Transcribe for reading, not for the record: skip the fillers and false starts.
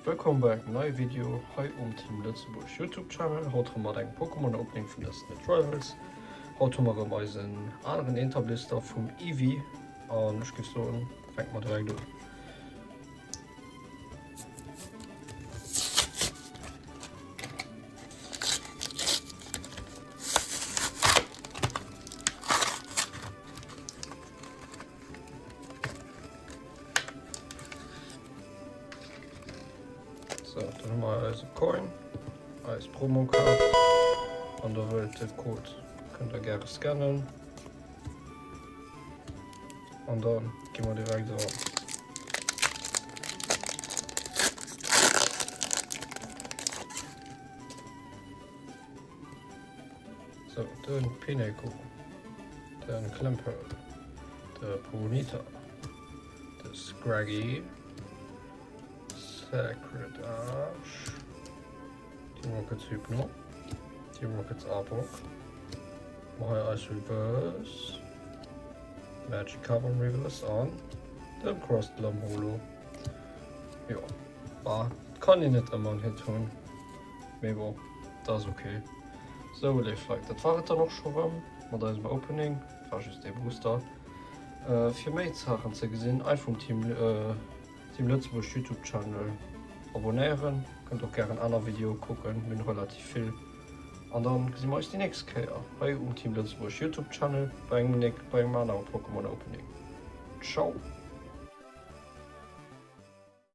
Wëllkomm bei engem neie Video hei um Team Lëtzebuerg Youtube Channel. Haut rëm mat engem Pokémon Opening vun Destiny Rivals. Haut hu mer rëm eisen aneren Eentablister vum Eevee an ech géif soen, fänke mer direkt un. So, dann hu mer eise Coin, eis Promocard an der wëllt de Code kënnt der gäre scannen. An dann gi mer direkt eran. So, den Pineco, den Clamperl, de Ponyta, de Scraggy, Sacred Ash, Team Rockets Hypno, Team Rockets Arbok, mer hei eis Reverse, Magikarp am Reverse an dem Crustle am Holo. Jo, bah, kann een net ëmmer en Hit hunn, mee bon, dat ass ok. Sou léif Leit, dat war et dann och scho rëm mat eisem Opening. Et war just ee Booster. Fir méi Saachen ze gesinn, einfach um Team Team Lëtzebuerg Youtube Channel abonéieren. Kënnt och gären aner Videoe kucken, mir hunn relativ vill. An dann gesi mer eis déi nächst Kéier hei um Team Lëtzebuerg Youtube Channel bei engem bei engem anere Pokémon Opening. Ciao!